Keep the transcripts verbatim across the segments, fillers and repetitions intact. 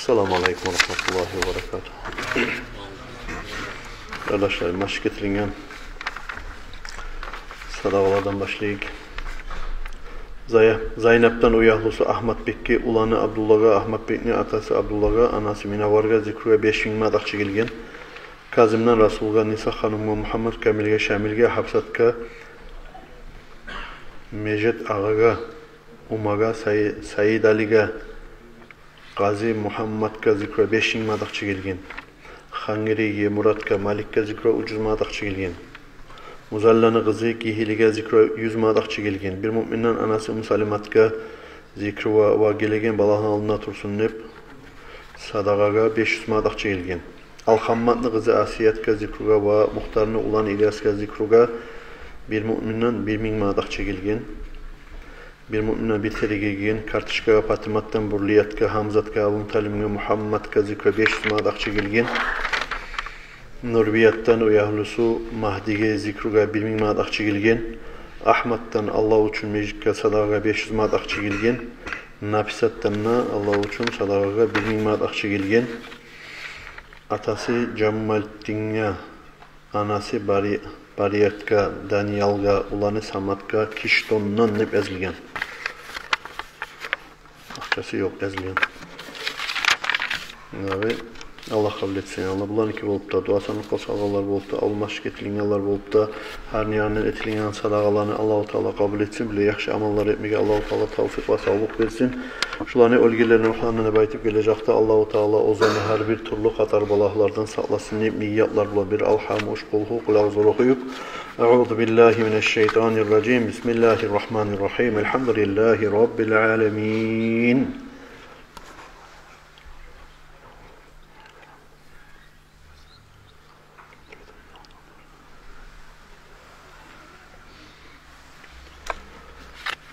Ассаламу алейкум ва рахматуллагьи ва баракатугь. Къардашларым, башгъа гелтирилген садагъалардан башлайыкъ. Зая-, Зайнапдан уьягьлюсю Агьматбекге, уланы Абдуллагъа, Агьматбекни атасы Абдуллагъа, анасы Минаваргъа зикругъа беш минг манат акъча гелген. Казимден Расулгъа, Ниса ханымгъа, Мугьаммат Камилге, Шамилге, Гьапсатгъа, Межит агъагъа, Умагъа, Саи-, Саидалиге, Къази Мугьамматгъа зикругъа беш минг манат акъча гелген. Хангирейге, Муратгъа, Маликге зикругъа уьч юз манат акъча гелген. Музалланы къызы Гигьилиге зикругъа юз манат акъча гелген. Бир муъминден анасы Умму Салиматгъа зикругъа ва гелеген балагьны алдында турсун деп садагъагъа беш юз манат акъча гелген. Алхамматны къызы Асиятгъа зикругъа ва Мухтарны уланы Ильясгъа зикругъа бир муъминден бир минг манат акъча гелген. Бир муъминден бир тенге гелген. Карточкагъа Патиматдан Бурлиятгъа, Гьамзатгъа, Абдулмуталибге, Мугьамматгъа зикругъа беш юз манат акъча гелген. Нурбиятдан уьягьлюсю Магьдиге зикругъа бир минг манат акъча гелген. Агьматдан Аллагь учун межитге садагъагъа беш юз манат акъча гелген. Написатдан да Аллагь учун садагъагъа бир минг манат акъча гелген. Атасы Жаммалдинге, анасы Бари-, Бариятгъа, Даниялгъа, уланы Саматгъа киш тондан деп язылгъан. Акъчасы ёкъ язылгъан. Яби, Аллагь къабул этсин, Аллагь. Буланыки болуп да, дуа сандыкъгъа салгъанлар болуп да, авулмашгъа этилгенлер болуп да, гьар не янындан этилген садагъаланы Аллагьу Таала къабул этсин. Булай яхшы амаллар этмеге Аллагьу Таала тавфикъ ва савлукъ берсин. Шуланы оьлгенлерини рухларына деп айтып, гележекде Аллагьу Таала оьзлени гьар бир тюрлю хатар балагьлардан сакъласын деп ниятлар булан бир Алгьам, уьч Къулгьу, Къул агъузу охуюп. أعوذ بالله من الشيطان الرجيم. بسم الله الرحمن الرحيم. الحمد لله رب العالمين.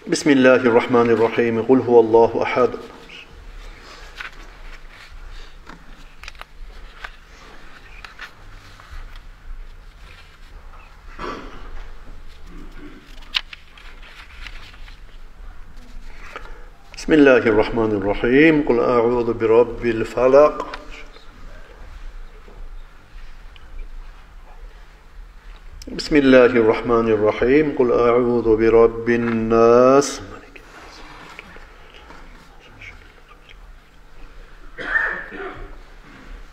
بسم الله الرحمن الرحيم. قل هو الله أحد. بسم الله الرحمن الرحيم. قل أعوذ برب الفلق. بسم الله الرحمن الرحيم. قل أعوذ برب الناس.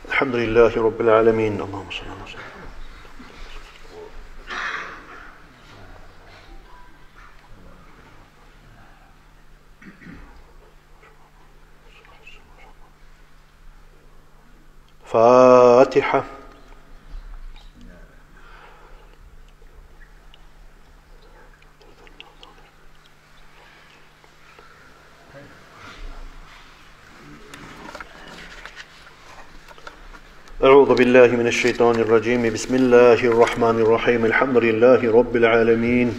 الحمد لله رب العالمين. اللهم صل على سيدنا. فاتحة. أعوذ بالله من الشيطان الرجيم. بسم الله الرحمن الرحيم. الحمد لله رب العالمين.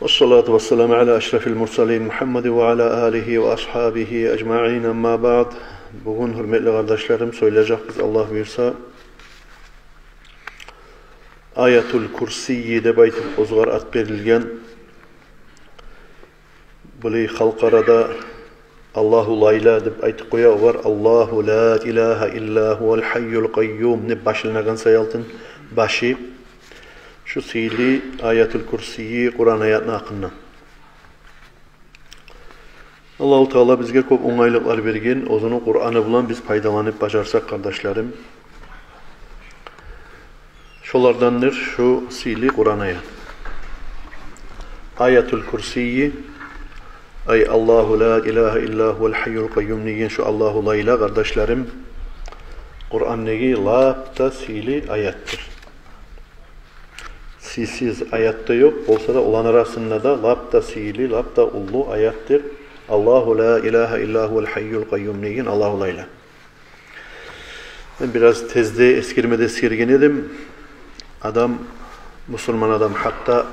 والصلاة والسلام على أشرف المرسلين محمد وعلى آله وأصحابه أجمعين. أما بعد. Бугюн, гьюрметли къардашларым, сёйлежекбиз, Аллагь буюрса, Аятул Курсийи деп айтып, оьзюне ат берилген. Булай халкъ арада Аллагьу Лайла деп айтып къоя олар. Аллагьу ла илагьа илла гьувал гьайюл къайюм деп башланагъан саялтын башы. Шу сыйлы Аятул Курсийи Къуран аятны гьакъында. Аллагьу Таала бизге кёп онгайлыкълар берген, оьзюню Къураны булан биз пайдаланып бажарсакъ, къардашларым. Шолардандыр шу сыйлы Къуран аят. Аятул Курсийи, ай Аллагьу ла илагьа илла гьувал гьайюл къайюм деген шу Аллагьу Лайла, къардашларым, Къурандагъы лап да сыйлы аятдыр. Сыйсыз аят да ёкъ, болса да оланы арасында да лап да сыйлы, лап да уллу аятдыр. Аллагьу ла илагьа илла гьувал гьайюл къайюм деген Аллагьу Лайла. Мен бираз тезде эсгерме де эсгерген эдим. Адам, мусулман адам, гьатта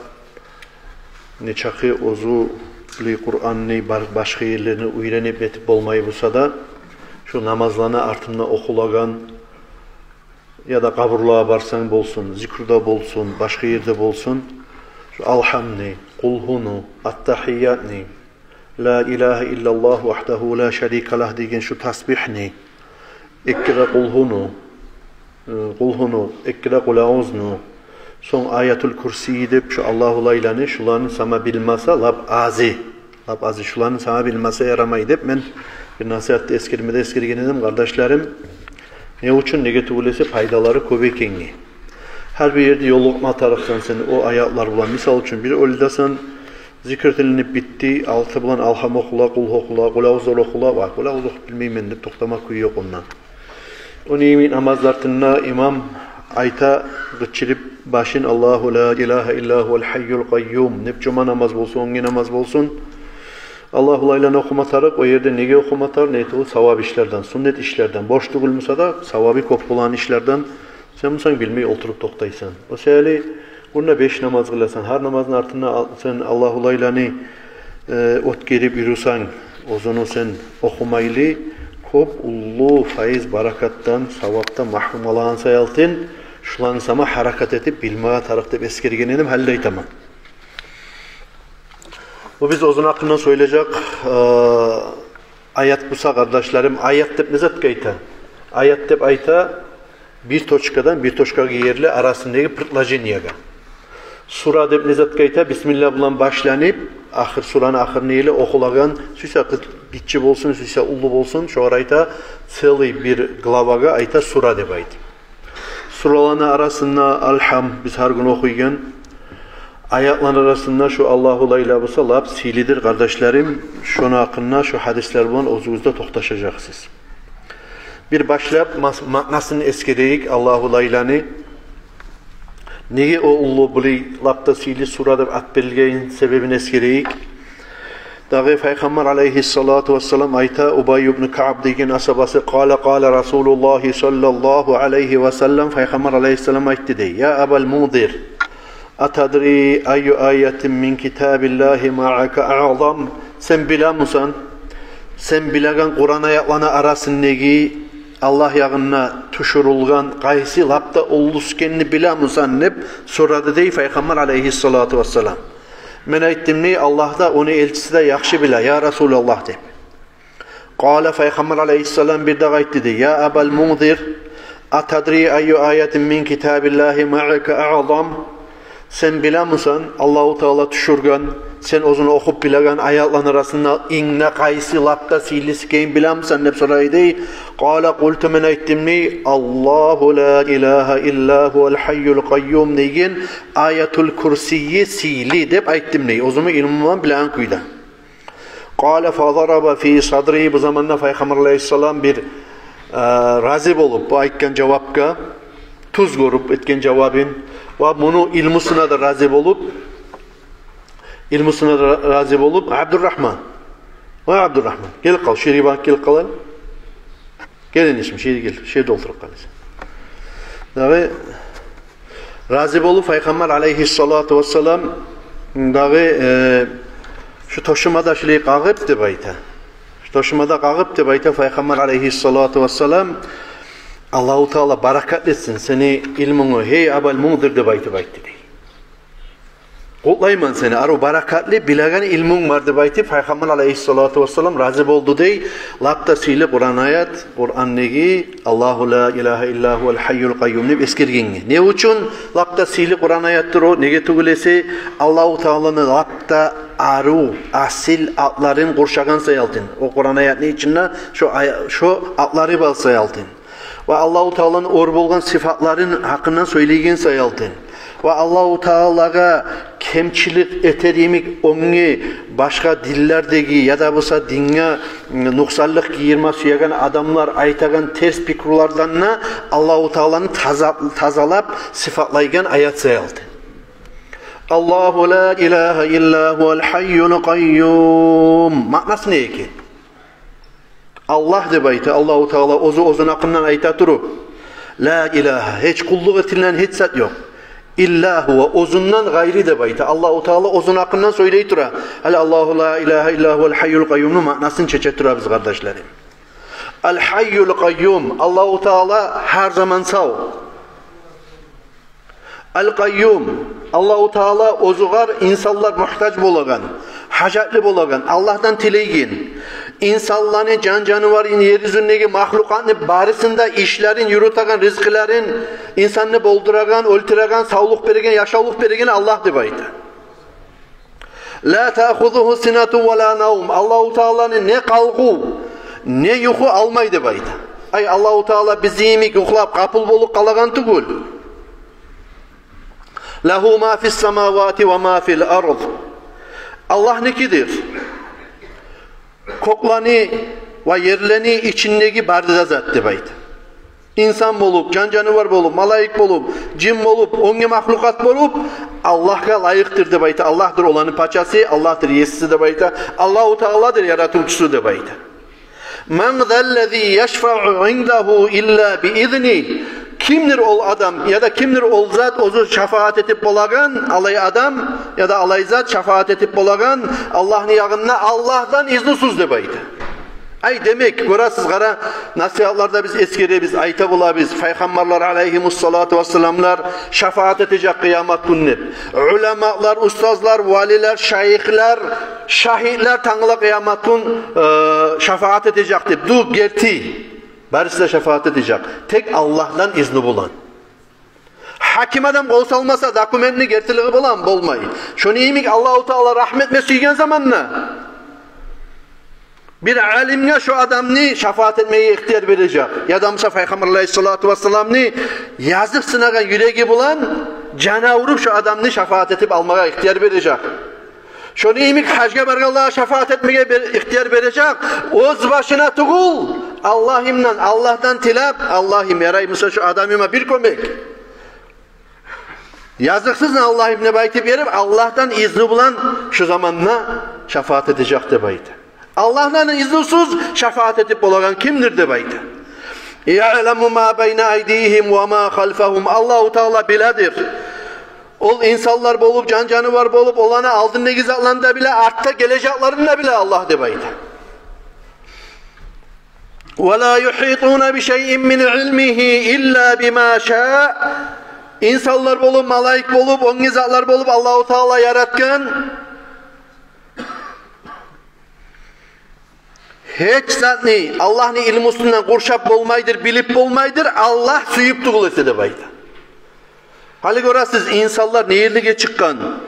нечакъы оьзю булай Къуранны бар-, башгъа ерлерин уьйренип этип болмай буса да, шу намазланы артында охулагъан, яда къабурлагъа барсанг болсун, зикруда болсун, башгъа ерде болсун, шу Алгьамны, Къулгьуну, Аттагьиятны, ла илагьа иллаллагь вагьдагьу ла шарика лагь деген шу тасбигьни, Эккире къулгьуну, э, къулгьуну, эккире къулагъузну, сонг Аятул Курсийи деп шу Аллагьу Лайланы, шуланы сама билмаса, лап ази, лап ази шуланы сама билмаса ярамай деп мен бир насигьатда эсгермеде эсгерген эдим, къардашларым. Не учун? Неге тюгюл эсе пайдалары кёп экенге. Гьар бир ерде ёлукъма тарыкъсан сен о аятлар булан. Мисал учун, бир оьлдасан, зикр тилинип битди, алты булан Алгьам охула, Къулгьу охула, Къулагъузлар охула, ва Къулагъуз охуп билмеймен деп токътама кюй ёкъ онда. Ону йимик намазны артында имам айта, къычырып башын: «Аллагьу ла илагьа илла гьувал гьайюл къайюм». Неп жума намаз болсун, оьнге намаз болсун, Аллагьу Лайланы охума тарыкъ. О ерде неге охума тарыкъ? Неге тюгюл савап ишлерден, суннат ишлерден, борч тюгюл буса да, савабы кёп болгъан ишлерден. Сен бусанг билмей олтуруп токътайсан. О саялы гюнде беш намаз къыласан, гьар намазны артында ал-, сен Аллагьу Лайланы, э, оьтгерип юрюсенг, оьзюню сен охумайлы, кёп уллу файыз баракатдан, савапдан магьрюм къалагъан саялтын, шуланы сама гьаракат этип билмеге тарыкъ деп эсгерген эдим, гьали де айтаман. Бу биз оьзюню гьакъындан сёйлежек, э, аят буса, къардашларым, аят деп не затгъа айта? Аят деп айта бир точкадан бир точкагъа ерли арасындагъы предложениягъа. Сура деп не затгъа айта? Бисмилла булан башланып, ахыр, сураны ахырына ерли охулагъан, сюйсе гиччи болсун, сюйсе уллу болсун, шогъар айта целый бир главагъа айта сура деп айта. Сураланы арасында Алгьам, биз гьар гюн охуйгъан, аятланы арасында шу Аллагьу Лайла буса лап сыйлыдыр, къардашларым. Шону гьакъында шу гьадислер булан оьзюгюз де токъташажакъсыз. Бир башлап мас-, маънасын эсгерейик Аллагьу Лайланы. Неге о уллу, булай лап да сыйлы сура деп ат берилген себебин эсгерейик. Дагъы Пайхаммар алайгьиссалату вассалам айта, Убай ибн Каъб деген асгьабасы: «Къала, къала Расулуллагьи саллаллагьу алайгьи ва саллам», Пайхаммар алайгьиссалам айтды дей: «Я Абал Мунзир, атадри айю аятин мин китабиллагьи маъака аъзам?» Сен билемисен, сен билеген Къуран аятланы арасындагъы Аллагь ягъындан тюшюрюлген къайсы лап да уллусу экенни билемисен деп сорады дей Пайхаммар алайгьиссалату вассалам. Мен айтдым дей: «Аллагь да, ону элчиси де яхшы биле, я Расулаллагь», – деп. Къала, Пайхаммар алайгьиссалам бир дагъы айтды дей: «Я Абал Мунзир, атадри айю аятин мин китабиллагьи маъака аъзам?» Сен билемисен, Аллагьу Таала тюшюрген, сен оьзюнг охуп билеген аятланы арасында инг де къайсы лап да сыйлысы экенин билемисен деп сорай дей. Къала, къулту, мен айтдым дей: «Аллагьу ла илагьа илла гьувал гьайюл къайюм» деген Аятул Курсийи сыйлы деп айтдым дей, оьзюмню илмумдан билеген кюйде. Къала фазараба фи садри, бу заманда Пайхаммар алайгьиссалам бир, э, рази болуп бу айтгъан жавапгъа, тюз гёрюп этген жавабын, ва муну илмусуна да рази болуп, илмусуна да рази болуп, Абдуррагьман, ва Абдуррагьман, гелип къал, шу ерге барып гелип къал. Гел энди, шу ерге гел, шу ерде олтуруп къал. Дагъы рази болуп Пайхаммар алайгьиссалату вассалам дагъы, э, шу тёшемеде шулай къагъып деп айта. Шу тёшемеде къагъып деп айта Пайхаммар алайгьиссалату вассалам: «Аллагьу Таала баракат этсин сени илмунгну, гьей Абал Мунзир», – деп айтып айтды дей. «Къутлайман сени, арив баракатлы билеген илмунг бар», – деп айтып, Пайхаммар алайгьиссалату вассалам рази болду дей. Лап да сыйлы Къуран аят, Къурандагъы «Аллагьу ла илагьа илла гьувал гьайюл къайюм» деп эсгергенге. Не учун лап да сыйлы Къуран аятдыр о? Неге тюгюл эсе, Аллагьу Тааланы лап да арив, асил атларын къуршагъан саялтын. О Къуран аятны ичинде шо ая-, шо атлары бар саялтын. Ва Аллагьу Тааланы оьр болгъан сыфатларын гьакъындан сёйлейген саялтын. Ва Аллагьу Таалагъа кемчилик этер йимик, оьнге башгъа динлердеги яда буса динге нукъсанлыкъ гийирме сюеген адамлар айтагъан терс пикрулардан да Аллагьу Тааланы таза-, тазалап сыфатлайгъан аят саялтын. «Аллагьу ла илагьа илла гьувал гьайюл къайюм». Маънасы не экен? Аллагь деп айта, Аллагьу Таала оьзю оьзюню гьакъындан айта туруп: «Ла илагьа», гьеч къуллукъ этилинеген гьеч зат ёкъ. «Илла гьува», оьзюнден къайры деп айта. Аллагьу Таала оьзюню гьакъындан сёйлей тура. Гьали «Аллагьу ла илагьа илла гьувал гьайюл къайюмну маънасын чече турабыз, къардашларым. Ал-Гьайюл Къайюм, Аллагьу Таала гьар заман сав. Ал-Къайюм, Аллагьу Таала оьзюгер инсанлар мугьтаж болагъан, гьажатлы болагъан, Аллагьдан тилейген. Инсанланы, жан-жаныварны, ер юзюндеги махлукъатны барысын да ишлерин юрютеген, ризкъыларын, инсанны болдурагъан, оьлтюреген, савлукъ береген, яшавлукъ береген Аллагь деп айта. «Ла таъхузугьу синатун ва ла навм». Аллагьу Тааланы не къалгъыв, не юху алмай деп айта. Ай, Аллагьу Таала бизин йимик юхлап, къапул болуп къалагъан тюгюл. «Лагьу ма фис самавати ва ма фил ард». Аллагьныкидир кёклени ва ерлени ичиндеги бары да зат деп айта. Инсан болуп, жан-жанывар болуп, малайик болуп, жин болуп, оьнге махлукъат болуп, Аллагьгъа лайыкъдыр деп айта. Аллагьдыр оланы пачасы, Аллагьдыр есиси деп айта. Аллагьу Тааладыр яратывчусу деп айта. «Ман заллази яшфаъу индагьу илла би изни». Кимдир ол адам, яда кимдир ол зат, оьзю шафаат этип болагъан, алай адам, яда алай зат шафаат этип болагъан Аллагьны ягъында Аллагьдан изнусуз деп айта. Ай, демек, гёресиз, къара, насигьатларда биз эсгеребиз, айта болабыз, пайхаммарлар алайгьимуссалату вассаламлар шафаат этежек къыямат гюн деп. Уламалар, устазлар, валилер, шайыхлар, шагьитлер тангала къыямат гюн, э, шафаат этежек деп. Ду герти. Барысы да шафаат этежек. Тек Аллагьдан изну булан. Гьаким адам къол салмаса, документни гертилиги булан болмай. Шону йимик Аллагьу Таала рагьму этме сюйген заманда бир алимге шо адамны шафаат этмеге ихтияр бережек. Яда буса пайхаммар алайгьиссалату вассаламны языкъсынагъан юреги булан жан авруп шо адамны шафаат этип алмагъа ихтияр бережек. Шону йимик гьажгъа баргъанлагъа шафаат этмеге бер-, ихтияр бережек. Оьз башына тюгюл, Аллагьымдан, Аллагьдан тилеп, Аллагьым, ярай буса шо адамыма бир кёмек. Языкъсызман, Аллагьым, деп айтып берип, Аллагьдан изну булан шо заманда шафаат этежек деп айта. Аллагьдан изнусуз шафаат этип болагъан кимдир деп айта. «Яъламу ма байна айдигьим ва ма халфагьум». Аллагьу Таала биледир. Ол инсанлар болуп, жан-жанывар болуп, оланы алдындагъы затланы да биле, артда гележеклерин де биле Аллагь деп айта. «Ва ла югьитуна би шайин мин илмигьи илла бима шаа». Инсанлар болуп, малайик болуп, оьнге затлар болуп, Аллагьу Таала яратгъан. Гьеч затны Аллагьны илмусундан къуршап болмайдыр, билип болмайдыр, Аллагь сююп тюгюл эсе деп айта. Гьали гёресиз, инсанлар не ерлеге чыкъгъан.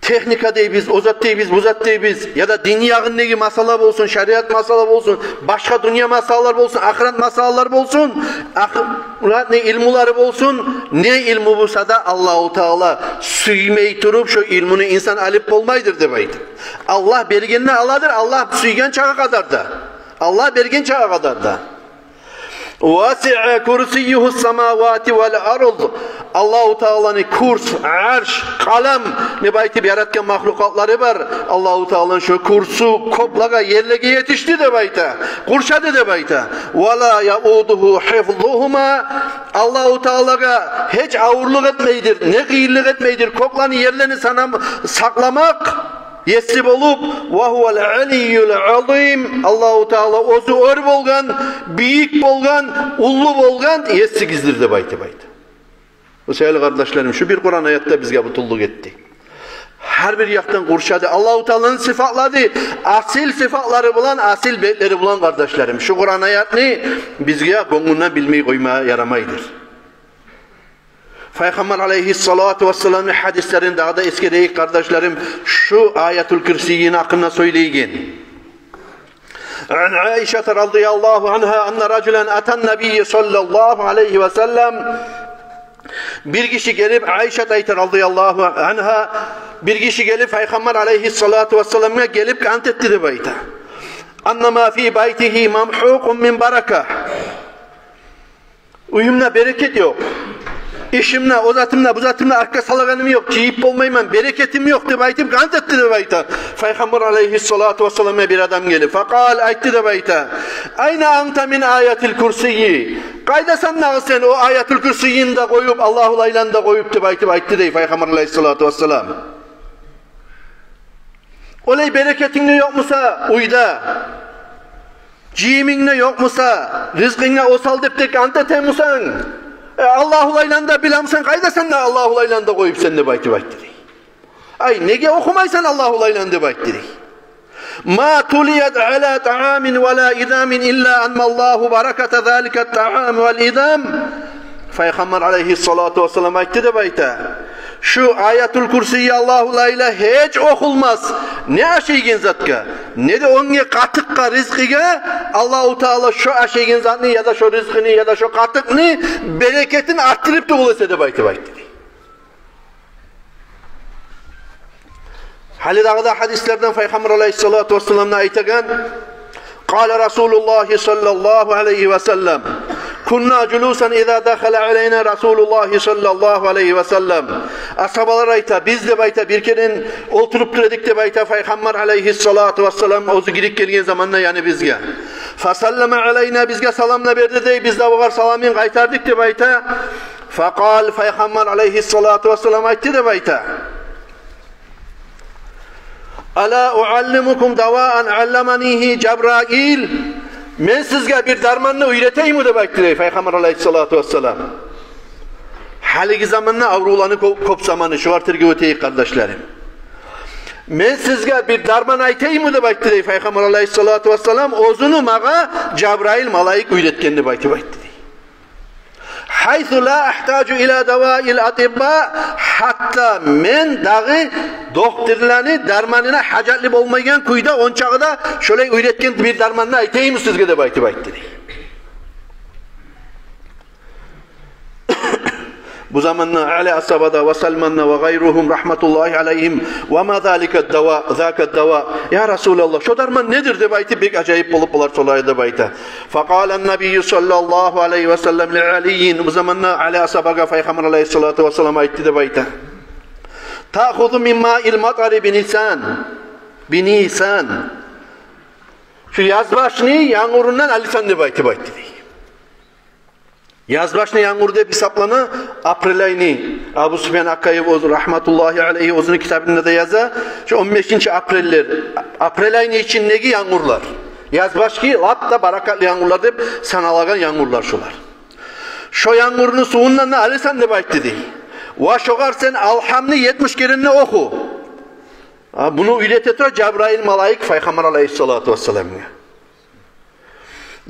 Техника дейбиз, о зат дейбиз, бу зат дейбиз, яда дин ягъындагъы масъала болсун, шариат масъала болсун, башгъа дюнья масъалалар болсун, ахырат масъалалар болсун, ахыратны илмулары болсун, не илму буса да Аллагьу Таала сюймей туруп, шо илмуну инсан алып болмайдыр деп айта. Аллагь бергенни аладыр, Аллагь сюйген чакъы къадарда. Аллагь берген чакъы къадарда. «Васиа курсиюгьу самавати вал ард». Аллагьу Тааланы курс, арш, къалам деп айтып яратгъан махлукъатлары бар. Аллагьу Тааланы шо курсу кёклеге, ерлеге етишди деп айта. Къуршады деп айта. «Ва ла яудугьу хифзугьума». Аллагьу Таалагъа гьеч авурлукъ этмейдир, не къыйынлыкъ этмейдир кёклени, ерлени санам-, сакъламакъ. Есси болуп, «ва гьувал алийюл азим», Аллагьу Таала оьзю оьр болгъан, бийик болгъан, уллу болгъан Есигиздир деп айтып айта. О саялы, къардашларым, шу бир Къуран аятда бизге бютюнлюк этди. Гьар бир якъдан къуршады. Аллагьу Тааланы сыфатлады, асил сыфатлары булан, асил бетлери булан, къардашларым. Шу Къуран аятны бизге гёнгюнден билмей къойма ярамайдыр. Пайхаммар алайгьиссалату вассаламны гьадислерин дагъы да эсгерейик, къардашларым, шу Аятул Курсийни гьакъында сёйлейген. Ан Айшата радияллагьу ангьа анна ражулан атан набийя саллаллагьу алайгьи ва саллам. Бир гиши гелип, Айшат айта радияллагьу ангьа, бир гиши гелип, Пайхаммар алайгьиссалату вассаламгъа гелип, къант этди деп айта. Анна ма фи байтигьи мамгьукъун мин барака. Уьюмде берекет ёкъ. Ишимде, о затымда, бу затымда артгъа салагъаным ёкъ, жыйып болмайман, берекетим ёкъ деп айтып, къант этди деп айта. Пайхаммар алайгьиссалату вассаламгъа бир адам гелип, факъал, айтды деп айта: «Айна анта мин Аятил Курсийи?» Къайдасан дагъы сен о Аятул Курсийни де къоюп, Аллагьу Лайланы да къоюп деп айтып айтды дей Пайхаммар алайгьиссалату вассалам. Олай берекетинг де ёкъ буса уьйде, жыйымынг да ёкъ буса, ризкъынга осал деп де къант эте бусанг, э, Аллагьу Лайланы да биле бусанг, къайдасан да Аллагьу Лайланы да къоюп сен деп айтып айтды дей. Ай, неге охумайсан Аллагьу Лайланы деп айтды дей. «Ма тулият ала таамин ва ла идамин илла анмаллагьу бараката залика таам вал идам». Пайхаммар алайгьиссалату вассалам айтды деп айта: «Шу Аятул Курсийи Аллагьу ла илагьа гьеч охулмас не ашайгъан затгъа, не де оьнге къатыкъгъа, ризкъыгъа. Аллагьу Таала шо ашайгъан затны яда шо ризкъыны яда шо къатыкъны берекетин артдырып тюгюл эсе», — деп айтып айтды. Гьали дагъы да гьадислерден Пайхаммар алайгьиссалату вассаламны айтагъан: «Къала Расулуллагьи саллаллагьу алайгьи ва саллам: кунна жулусан иза дахала алайна Расулуллагьи саллаллагьу алайгьи ва саллам». Асгьабалар айта: «Биз, — деп айта, — бир керен олтуруп тура эдик, — деп айта, — Пайхаммар алайгьиссалату вассалам оьзю гирип гелген заманда, яни бизге. Фасаллама алайна, бизге салам да берди, — дей, — биз де огъар саламын къайтардыкъ», — деп айта. Факъал, Пайхаммар алайгьиссалату вассалам айтды деп айта: «Ала уаллимукум даваан алламанигьи Жабраил? Мен сизге бир дарманны уьйретейимми?» — деп айтды дей Пайхаммар алайгьиссалату вассалам. Гьалиги заманда аврувланы кё-, кёп заманы, шогъар тергев этейик, къардашларым. «Мен сизге бир дарман айтайыммы?» — деп айтды дей Пайхаммар алайгьиссалату вассалам. «Оьзюню магъа Жабраил малайик уьйретген», — деп айтып айтды дей. «Гьайсу ла ахтажу ила даваил атибба, гьатта мен дагъы дохтурланы дарманына гьажатлы болмайгъан кюйде, ончакъы да шолай уьйретген бир дарманны айтайыммы сизге?» — деп айтып айтды дей. Бу заманда Али асгьаба да, ва Салман да, ва гъайругьум рагьматуллагьи алайгьим: «Ва ма залика дава, зака дава? Я Расулаллагь, шо дарман недир?» — деп айтып, бек ажайып болуп, булар сорай деп айта. Факъала ннабийю саллаллагьу алайгьи ва саллам ли Алийин. Бу заманда Али асгьабагъа Пайхаммар алайгьиссалату вассалам айтды деп айта: «Таъхузу мин маил матари бинисан, бинисан. Шу язбашны янгурундан аласан», — деп айтып айтды дей. Язбашны янгур деп гьисаплана апрель айны. Абу Суфьян Аккаев оьзю, рагьматуллагьи алайгьи, оьзюню китабында да яза: шу он бешинчи апреллер, апрель айны ичиндеги янгурлар, язбашгъы лап да баракатлы янгурлар деп саналагъан янгурлар шолар. «Шо янгурну сувундан да аласан», — деп айтды дей. «Ва шогъар сен Алгьамны етмиш керен де оху». А, буну уьйрете тура Жабраил малайик Пайхаммар алайгьиссалату вассаламгъа.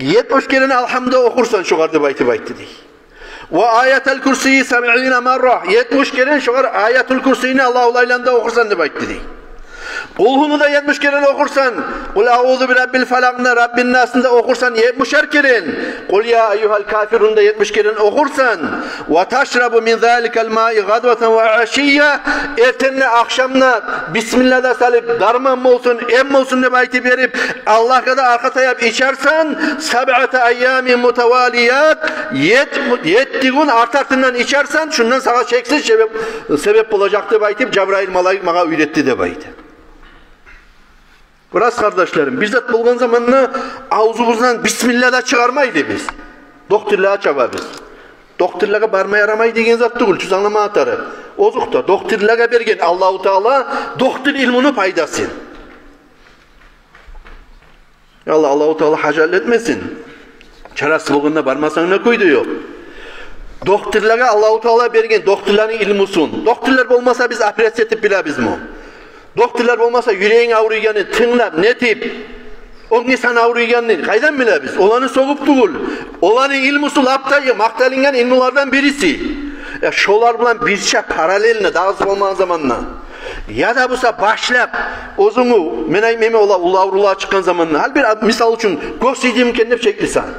«Етмиш керен Алгьамда охурсан шогъар», — деп айтып айтды дей. «Ва Аятал Курсийи сабъина марра. Етмиш керен шогъар Аятул Курсийни Аллагьу ла илагьа иллаллагьда охурсан», — деп айтды дей. «Къулгьуну да етмиш керен охурсан. Къул аузу би раббил фалакъны да, Раббин насны да охурсан етмишер керен. Къул я айюгьал кафирун да етмиш керен охурсан. Ва ташрабу мин заликал маи гъадватан ва ашийя. Эртен де, ахшам да бисмилла да салып, дарман болсун, эм болсун деп айтып берип, Аллагьгъа да аркъа таяп ичерсен, сабъата айямин мутавалият, ет-, етти гюн арт-артындан ичерсен, шундан сагъа шексиз себеп, себеп болажакъ», — деп айтып, Жабраил малайик магъа уьйретди деп айта. Бираз, къардашларым, бир зат болгъан заманда авзубуздан бисмилла да чыгъармай эдик биз. Дохтурлагъа чабабыз. Дохтурлагъа барма ярамай деген зат тюгюл, чюз англама тарыкъ. Озокъда, дохтурлагъа берген Аллагьу Таала дохтур илмуну пайдасын. Я Аллагь, Аллагьу Таала гьажатлы этмесин. Чарасы болгъанда бармасанг да кюй де ёкъ. Дохтурлагъа Аллагьу Таала берген дохтурланы илмусун. Дохтурлар болмаса, биз операция этип билебизми? Дохтурлар болмаса, юрегинг авруйгъанны тынглап, нетип, оьнге сан авруйгъанны къайдан билебиз? Оланы сёгюп тюгюл. Оланы илмусу лап да макъталынгъан илмулардан бириси. Я, шолар булан бирче параллельно, дагъысы болмагъан заманда, яда буса башлап оьзюнгню, мен айтмайман, ола уллу аврувлар чыкъгъан заманда, гьали бир мисал учун, гёз тийдими экен деп шеклисен.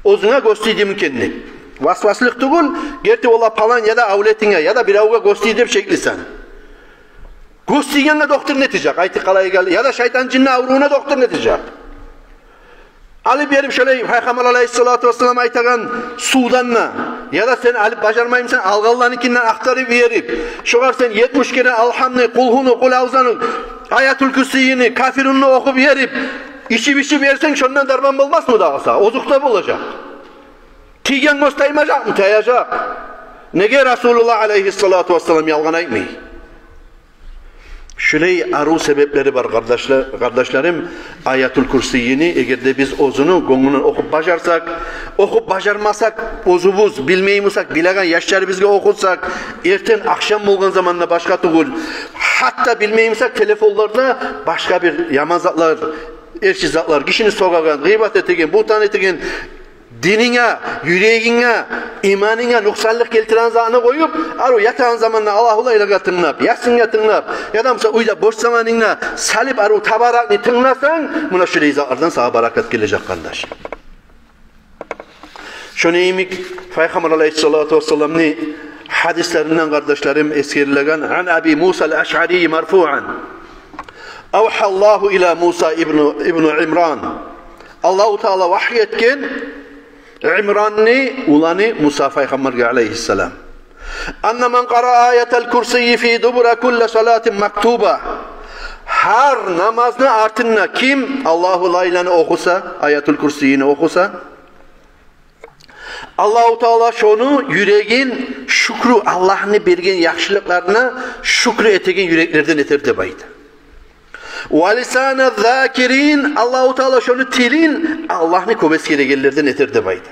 Оьзюнге гёз тийдими экен деп. Васваслыкъ тюгюл, герти ола палан яда авлетинге, яда биревге гёз тийди деп шеклисен. Гёз тийгенге дохтур не этежек? Айтып къалайыкъ гьали. Яда шайтан-жинни аврувуна дохтур не этежек? Алып берип шолай Пайхаммар алайгьиссалату вассалам айтагъан сувдан да, яда сен алып бажармаймысан, алгъанланыкинден ахтарып берип, шогъар сен етмиш керен Алгьамны, Къулгьуну, Къул аузуну, Аятул Курсийни, Кафирунну охуп берип, ичип-ичип берсенг, шондан дарман болмасмы дагъы сагъа? Озокъда, болажакъ. Тийген гёз таймажакъмы? Таяжакъ. Неге? Расулуллагь алайгьиссалату вассалам ялгъан айтмай. Шулай арив себеплери бар, къардашла-, къардашларым, Аятул Курсийини, эгер де биз оьзюню гёнгюнден охуп бажарсакъ, охуп бажармасакъ, оьзюбюз билмей бусакъ, билеген яшларыбызгъа охутсакъ, эртен-ахшам болгъан заманда башгъа тюгюл, гьатта билмей бусакъ, телефонларда башгъа бир яман затлар, эрши затлар, гишини сёгеген, гъыйбат этеген, бугьтан этеген, дининге, юрегинге, иманынга нукъсанлыкъ гелтиреген затны къоюп, арив ятагъан заманда аллагьуллайлагъа тынглап, ясингъа тынглап, яда буса уьйде бош заманынгда салып арив табаракны тынгласанг, муна шулай затлардан сагъа баракат гележек, къардаш. Шону йимик Пайхаммар алайгьиссалату вассаламны гьадислеринден, къардашларым, эсгерилеген: عن أبي موسى الأشعري مرفوعا: أوحى الله إلى موسى ابن، ابن عمران. Аллагьу Таала вагьйи этген Имранны уланы Муса пайхаммаргъа алайгьиссалам: أن من قرأ آية الكرسي في دبر كل صلاة مكتوبة. Гьар намазны артында ким Аллагьуллайланы охуса, Аятул Курсийини охуса, Аллагьу Таала шону юрегин шюкрю, Аллагьны берген яхшылыкъларына шюкрю этеген юреклерден этер деп айта. ولسان الذاكرين, Аллагьу Таала шону тилин Аллагьны кёп эсгерегенлерден этер деп айта.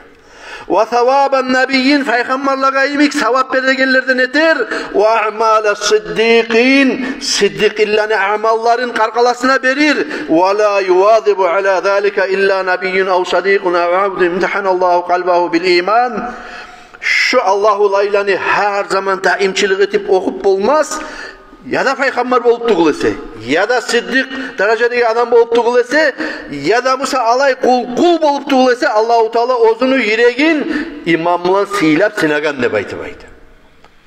وثواب النبيين, пайхаммарлагъа йимик савап берегенлерден этер. وأعمال الصديقين, сиддикъинлени амалларын къаркъарасына берир. ولا يواظب على ذلك إلا نبي أو صديق أو عبد امتحن الله قلبه بالإيمان. Шу Аллагьуллайланы гьар заман даимчилик этип охуп болмас, яда пайхаммар болуп тюгюл эсе, яда сиддикъ даражадагъы адам болуп тюгюл эсе, яда буса алай къул, къул болуп тюгюл эсе, Аллагьу Таала оьзюню юрегин иман булан сыйлап сынагъан деп айтып айта.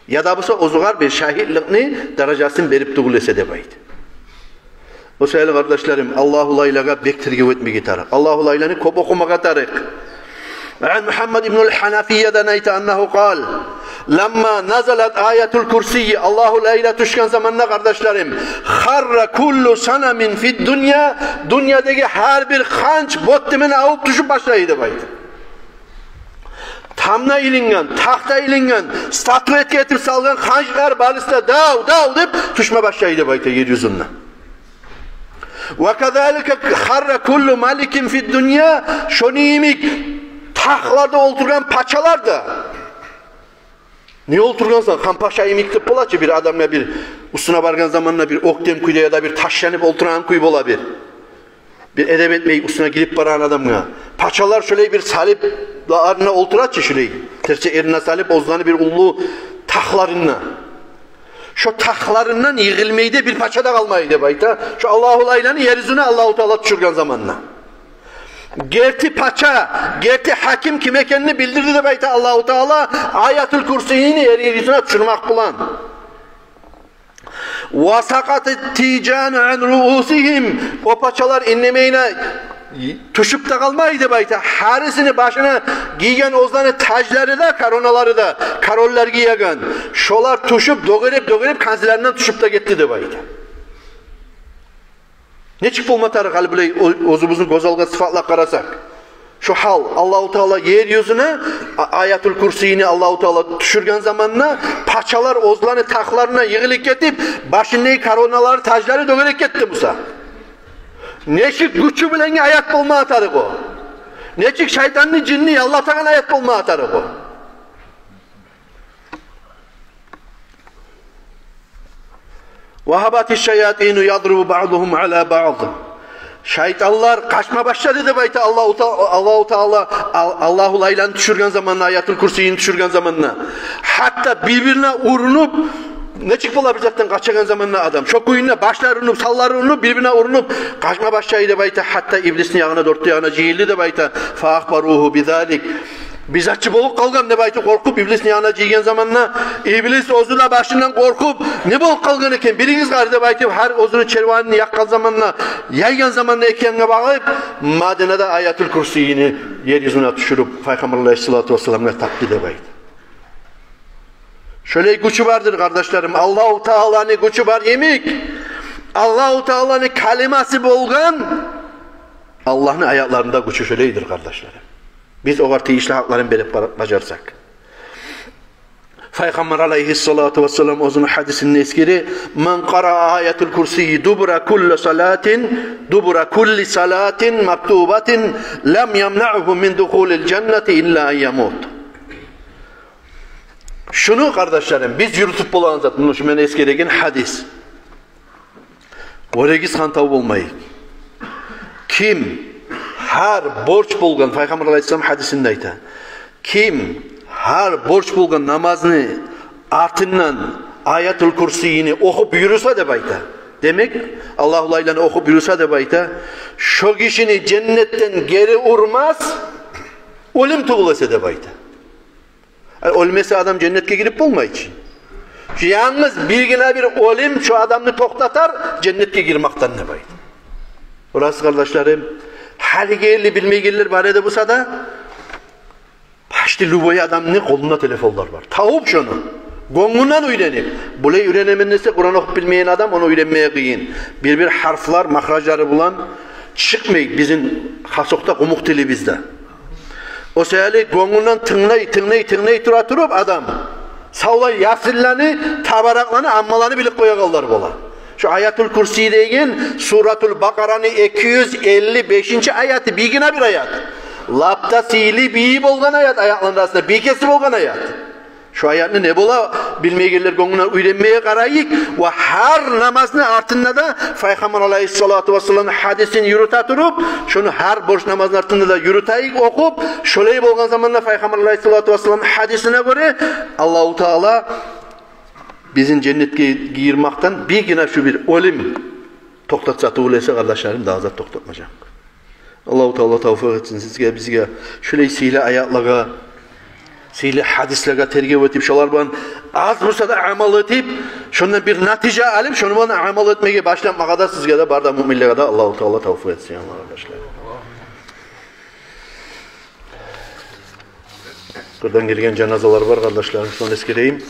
Яда буса оьзюгер бир шагьитликни даражасын берип тюгюл эсе деп айта. О саялы, къардашларым, Аллагьуллайлагъа бек тергев этмеге тарыкъ. Аллагьуллайланы кёп охумагъа тарыкъ. عن محمد بن الحنفية, дагъы айта, أنه قال: لما نزلت آية الكرسي, Аллагьуллайла тюшген заманда, къардашларым, خر كل صنم في الدنيا, дюньядагъы гьар бир ханч, бут демен, авуп тюшюп башлай деп айта. Тамгъа илинген, тахта илинген, статуэтка этип салгъан ханчлар барысы да дав, дав деп тюшме башлай деп айта ер юзюнден. وكذلك خر كل ملك في الدنيا, шону йимик тахларда олтургъан пачалар да. Не олтургъансан, хан пача йимик деп бола чы, бир адамгъа бир уьстюне баргъан заманда бир оьктем кюйде яда бир ташланып олтурагъан кюй бола бир. Бир эдеп этмей уьстюне гирип барагъан адамгъа. Пачалар шолай бир салып да арына олтура чы, шолай терсе эрине салып, оьзлени бир уллу тахларына. Шо тахларындан йыгъылмай да бир пача да къалмай деп айта. Шо Аллагьуллайланы ер юзюне Аллагьу Таала тюшюрген заманда. Герти пача, герти гьаким ким экенин билдирди деп айта Аллагьу Таала Аятул Курсийни ер юзюне тюшюрмек булан. وسقط التيجان عن رؤوسهم. О пачалар индемейин тюшюп де къалмай деп айта. Гьарисини башына гийген оьзлени тажлары да, короналары да, короллар гиеген, шолар тюшюп, дёгереп-дёгереп, канзилеринден тюшюп де гетди деп айта. Нечик болма тарыкъ гьали булай, о-, оьзюбюзню гёз алгъа сыпатлап къарасакъ? Шо гьал, Аллагьу Таала ер юзюне а-, Аятул Курсийни Аллагьу Таала тюшюрген заманда пачалар оьзлени тахларына йыгъылып гетип, башындагъы короналары, тажлары дёгереп гетди буса. Нечик гючю булангъы аят болма тарыкъ о? Нечик шайтанны, жинни яллатагъан аят болма тарыкъ о? وهبت الشياطين يضرب بعضهم على بعض. Шайтанлар къачма башлады деп айта Аллагьу Та-, Аллагьу Таала, Ал-, Аллагьуллайланы тюшюрген заманда, Аятул Курсийни тюшюрген заманда. Гьатта бир-бирине урунуп, нечик бола бир затдан къачагъан заманда адам, шо кюйде башлары урунуп, санлары урунуп, бир-бирине урунуп, къачма башлай деп айта. Гьатта иблисни ягъына, дёрт де ягъына жыйылды деп айта. فأخبروه بذلك. Бир зат чы болуп къалгъан деп айтып къоркъуп, иблисни янына жыйгъан заманда, иблис оьзю де башындан къоркъуп: «Не болуп къалгъан экен, билигиз гьари», — деп айтып, гьар оьзюню черванын якъгъан заманда, яйгъан заманда эки янгъа багъып, Мадинада Аятул Курсийни ер юзюне тюшюрюп, Пайхаммар алайгьиссалату вассаламгъа тапды деп айта. Шолай гючю бардыр, къардашларым. Аллагьу Тааланы гючю бар йимик, Аллагьу Тааланы калимасы болгъан, Аллагьны аятларында гючю шолайдыр, къардашларым. Биз огъар тийишли гьакъларын берип бар-, бажарсакъ. Пайхаммар алайгьиссалату вассалам оьзюню гьадисинде эсгере: «Ман къараа аятул курсийи дубура кулли салатин, дубура кулли салатин мактубатин, лам ямнаъгьу мин духулил жаннати илла ан ямут». Шуну, къардашларым, биз юрютюп болагъан зат, муну шу мен эсгереген гьадис. Оьрегиз хантав болмайыкъ. Ким гьар борч болгъан, Пайхаммар алайгьиссалам гьадисинде айта, ким гьар борч болгъан намазны артындан Аятул Курсийни охуп юрюсе деп айта. Демек, Аллагьу Лайланы охуп юрюсе деп айта, шо гишини женнетден гери урмас, оьлюм тюгюл эсе деп айта. Оьлмесе адам женнетге гирип болмай чы. Шу янгыз биргине бир оьлюм шу адамны токътатар женнетге гирмекден деп айта. Орасы, къардашларым, гьалиге ерли билмейгенлер бар эди буса да, почти любой адамны къолунда телефонлар бар. Тавуп шону. Гёнгюнден уьйренип. Булай уьйренемен десе, Къуран охуп билмейген адам, ону уьйренмеге къыйын. Бир-бир гьарплар махражлары булан чыкъмай бизин хасокъда къумукъ тилибизде. О саялы гёнгюнден тынглай, тынглай, тынглай тура туруп адам савлай Ясинлени, Табаракъланы, Аммаланы билип къоягъанлар бола. Шу Аятул Курсий деген Суратул Бакъараны эки юз элли бешинчи аяты, биргине бир аят. Лап да сыйлы бийи болгъан аят, аятланы арасында бийкеси болгъан аят. Шу аятны не бола, билмейгенлер гёнгюнден уьйренмеге къарайыкъ. Ва гьар намазны артында да Пайхаммар алайгьиссалату вассаламны гьадисин юрюте туруп, шуну гьар борч намазны артында да юрютейик охуп, шолай болгъан заманда Пайхаммар алайгьиссалату вассаламны гьадисине гёре Аллагьу Таала бизин женнетге гирмекден биргине шу бир оьлюм токътатса тюгюл эсе, къардашларым, дагъы зат токътатмажакъ. Аллагьу Таала тавфикъ этсин сизге, бизге шулай сыйлы аятлагъа, сыйлы гьадислеге тергев этип, шолар булан аз буса да амал этип, шондан бир натижа алып, шону булан амал этмеге башламагъа да сизге де, бары да муъминлеге де Аллагьу Таала тавфикъ этсин, я Аллагь, къардашлар. Къырдан гелген жаназалар бар, къардашларым, шону эсгерейим.